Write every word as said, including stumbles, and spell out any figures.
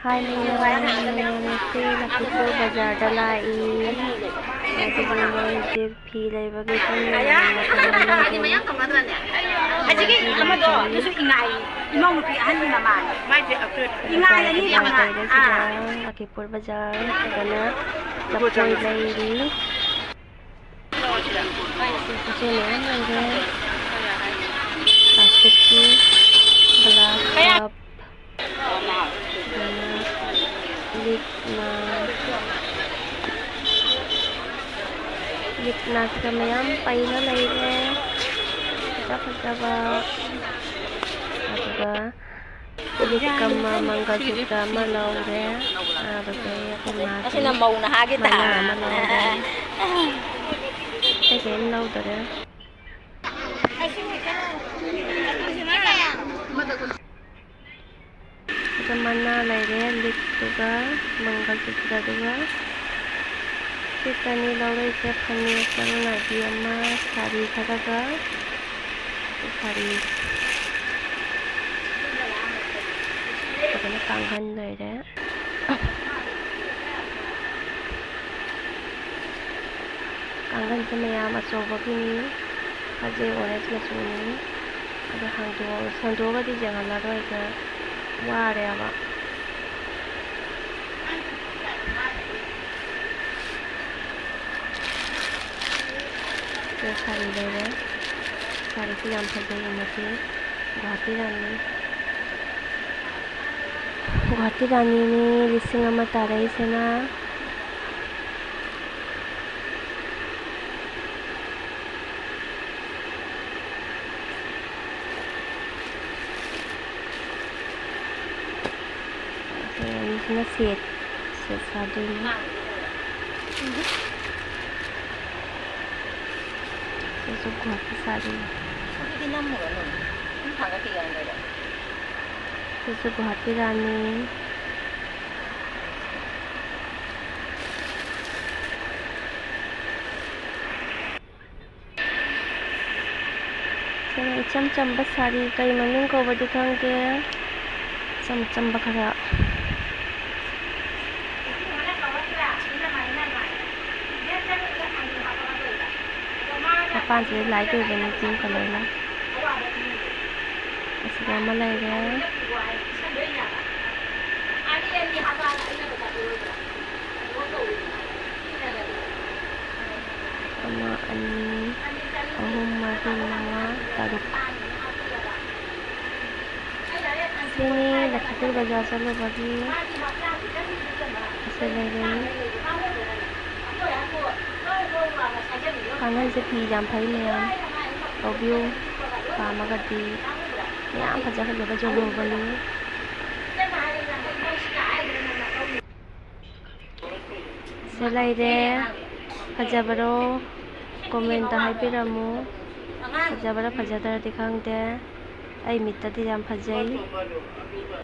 ꯍꯥꯏ ꯃꯌꯥꯝ, ꯃꯌꯥꯝꯁꯦ ꯂꯛꯈꯤꯄꯨꯔ ꯕꯖꯥꯔꯗ ꯂꯥꯛꯏ꯫ ꯑꯗꯨꯒꯤ ꯃꯣꯏ ꯍꯧꯖꯤꯛ ꯐꯤ ꯂꯩꯕꯒꯤ ꯀꯟꯅ ꯌꯦꯡꯅꯕ ꯍꯣꯠꯅꯔꯤ꯫ ꯍꯧꯖꯤꯛꯀꯤ ꯑꯃꯗꯣ, ꯑꯗꯨꯁꯨ ꯏꯉꯥꯏ, ꯏꯃꯧ ꯅꯨꯄꯤ ꯑꯍꯟꯒꯤ ꯃꯃꯥꯟ꯫ ꯏꯉꯥꯏ ꯑꯅꯤ ꯕꯖꯥꯔ ꯐꯪꯉ꯫ ꯂꯩꯔꯦ ꯁꯤꯗ, ꯑꯥ꯫ ꯂꯛꯈꯤꯄꯨꯔ ꯕꯖꯥꯔ꯫ ꯑꯗꯨꯅ ꯂꯐꯣꯏ ꯂꯩꯔꯤ꯫ ꯄꯣꯠ ꯆꯩ ꯃꯌꯥꯝ ꯂꯩꯔꯦ꯫ ꯄ꯭ꯂꯥꯁꯇꯤꯛꯀꯤ ꯒ꯭ꯂꯥꯁ ꯀꯞ, ꯑꯗꯨꯅ ꯂꯤꯛꯅ, ꯂꯤꯛꯅ ꯁꯤꯗ ꯃꯌꯥꯝ ꯄꯩꯔ ꯂꯩꯔꯦ꯫ ꯐꯖ ꯐꯖꯕ꯫ ꯑꯗꯨꯒ ꯂꯤꯛ ꯑꯃ, ꯃꯪꯒꯜꯁꯨꯇ꯭ꯔ ꯑꯃ ꯂꯧꯔꯦ꯫ ꯑꯗꯨꯗꯩ ꯑꯩꯈꯣꯏ ꯃꯥꯒꯤ ꯑꯁꯤꯅ ꯃꯧ ꯅꯍꯥꯒꯤ ꯃꯅꯥ ꯊꯥ꯫ ꯑꯃ ꯂꯧꯔꯦ꯫ ꯑꯇꯩ ꯀꯩꯝ ꯂꯧꯗꯔꯦ꯫ ꯁꯤꯗ ꯃꯅꯥ ꯂꯩꯔꯦ, ꯂꯤꯛꯇꯨꯒ ꯃꯪꯒꯜꯁꯨꯇ꯭ꯔꯗꯨꯒ꯫ ꯁꯤ ꯆꯅꯤ ꯂꯧꯔꯛꯏꯁꯦ, ꯐꯅꯦꯛ ꯆꯔꯨ ꯅꯥꯏꯕꯤ ꯑꯃ, ꯁꯥꯔꯤ ꯈꯔꯒ, ꯁꯥꯔꯤ꯫ ꯑꯗꯨꯅ ꯀꯥꯡꯈꯟ ꯂꯩꯔꯦ꯫ ꯀꯥꯡꯈꯟꯁꯦ ꯃꯌꯥꯝ ꯑꯆꯧꯕꯒꯤꯅꯤ꯫ ꯐꯖꯩ, ꯑꯣꯔꯦꯟꯖ ꯃꯆꯨꯅꯤ꯫ ꯑꯗꯣ ꯍꯥꯡꯗꯣꯛ-, ꯍꯥꯡꯗꯣꯛꯑꯒꯗꯤ ꯌꯦꯡꯍꯜꯂꯔꯣꯏꯒꯦ, ꯋꯥꯔꯦꯕ꯫ ꯁꯤꯗ ꯁꯥꯔꯤ ꯂꯩꯔꯦ꯫ ꯁꯥꯔꯤꯁꯤ ꯌꯥꯝ ꯐꯖꯩ, ꯌꯦꯡꯉꯁꯤ꯫ ꯒꯨꯍꯥꯇꯤ ꯔꯥꯅꯤ꯫ ꯒꯨꯍꯥꯇꯤ ꯔꯥꯅꯤꯅꯤ, ꯂꯤꯁꯤꯡ ꯑꯃ ꯇꯥꯔꯛꯏꯁꯤꯅ꯫ ꯑꯩꯈꯣꯏ ꯑꯅꯤꯁꯤꯅ ꯁꯦꯠ, ꯁꯦꯠ ꯁꯥꯗꯣꯏꯅꯤ꯫ ꯁꯤꯁꯨ ꯒꯨꯍꯥꯇꯤ ꯁꯥꯔꯤ꯫ ꯑꯗꯨꯗꯤ ꯅꯝꯃꯨꯔꯅꯨ꯫ ꯑꯗꯨꯝ ꯊꯥꯡꯒꯠꯈꯤ ꯌꯥꯏ ꯀꯩꯅꯣ꯫ ꯁꯤꯁꯨ ꯒꯨꯍꯥꯇꯤ ꯔꯥꯅꯤ꯫ ꯁꯤꯅ ꯏꯆꯝ ꯆꯝꯕ ꯁꯥꯔꯤ, ꯀꯔꯤ ꯃꯃꯤꯡ ꯀꯧꯕꯗꯤ ꯈꯪꯗꯦ꯫ ꯏꯆꯝ ꯆꯝꯕ ꯈꯔ꯫ ꯃꯄꯥꯟꯁꯤꯗ ꯂꯥꯏꯠ ꯑꯣꯏꯕꯅꯤ ꯄꯤꯡ ꯀꯂꯔꯅ꯫ ꯑꯁꯤꯗ ꯑꯃ ꯂꯩꯔꯦ꯫ ꯑꯃ, ꯑꯅꯤ, ꯑꯍꯨꯝ, ꯃꯔꯤ, ꯃꯉꯥ, ꯇꯔꯨꯛ꯫ ꯁꯤꯅꯤ ꯂꯈꯤꯄꯨꯔ ꯕꯖꯥꯔ ꯆꯠꯂꯨꯕꯒꯤ ꯑꯁꯤ ꯂꯩꯔꯦ꯫ ꯀꯥꯟꯅꯩꯁꯦ, ꯐꯤ ꯌꯥꯝ ꯐꯩ ꯃꯌꯥꯝ꯫ ꯂꯧꯕꯤꯌꯨ꯫ ꯄꯥꯝꯃꯒꯗꯤ ꯃꯌꯥꯝ ꯐꯖ ꯐꯖꯕ ꯌꯣꯜꯍꯧꯕꯅꯤ꯫ ꯁꯤ ꯂꯩꯔꯦ꯫ ꯐꯖꯕꯔꯣ? ꯀꯣꯃꯦꯟꯇ ꯍꯥꯏꯕꯤꯔꯝꯃꯨ꯫ ꯐꯖꯕꯔꯥ ꯐꯖꯗ꯭ꯔꯗꯤ ꯈꯪꯗꯦ꯫ ꯑꯩ ꯃꯤꯠꯇꯗꯤ ꯌꯥꯝ ꯐꯖꯩ꯫